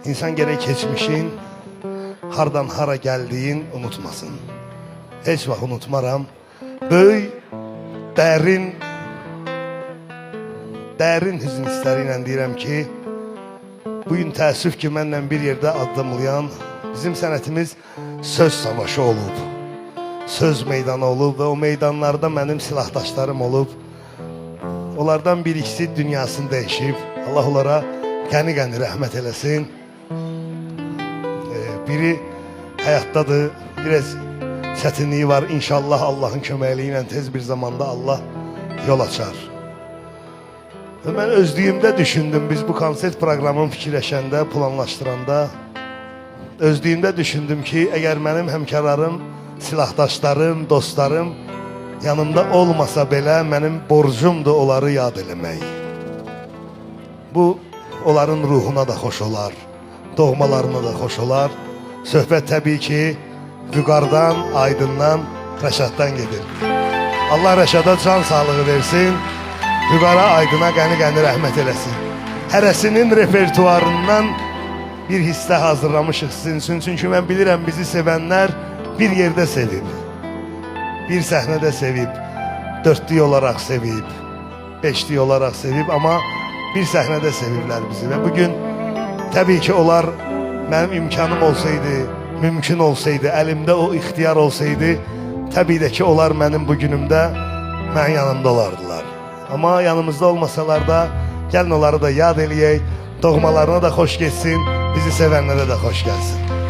İnsan gərək keçmişin, hardan hara gəldiyin unutmasın. Heç vaxt unutmaram. Böyük, dərin, dərin hüzün hissləri ilə deyirəm ki, bugün təəssüf ki, mənlə bir yerdə addımlayan bizim sənətimiz söz savaşı olub. Söz meydanı olub və o meydanlarda mənim silahdaşlarım olub. Onlardan bir ikisi dünyasını dəyişib. Allah onlara qəni-qəni rəhmət eləsin. Biri həyatdadır, biraz çətinliyi var. İnşallah Allahın köməkliyi ilə tez bir zamanda Allah yol açar. Və mən özlüyümdə düşündüm, biz bu konsert proqramını fikirləşəndə, planlaşdıranda özlüyümdə düşündüm ki, əgər mənim həmkarlarım, silahdaşlarım, dostlarım yanımda olmasa belə mənim borcumdur onları yad eləmək. Bu onların ruhuna da xoş olar, doğmalarına da xoş olar. Söhbət təbii ki, Vüqardan, Aydından, Rəşaddan gedir. Allah Rəşada can sağlığı versin, Vüqara, Aydına qəni-qəni rəhmət eləsin. Hərəsinin repertuarından bir hissə hazırlamışıq sizin üçün. Çünki mən bilirəm bizi sevənlər bir yerdə sevib, bir səhnədə sevib, dörtlük olaraq sevib, beşlik olaraq sevib, amma bir səhnədə seviblər bizi. Və bugün təbii ki, onlar mənim imkanım olsaydı, mümkün olsaydı, əlimdə o ixtiyar olsaydı, təbii də ki, onlar mənim bu günümdə mənim yanımda olardılar. Amma yanımızda olmasalar da, gəlin onları da yad eləyək, doğmalarına da xoş getsin, bizi sevənlərə də xoş gəlsin.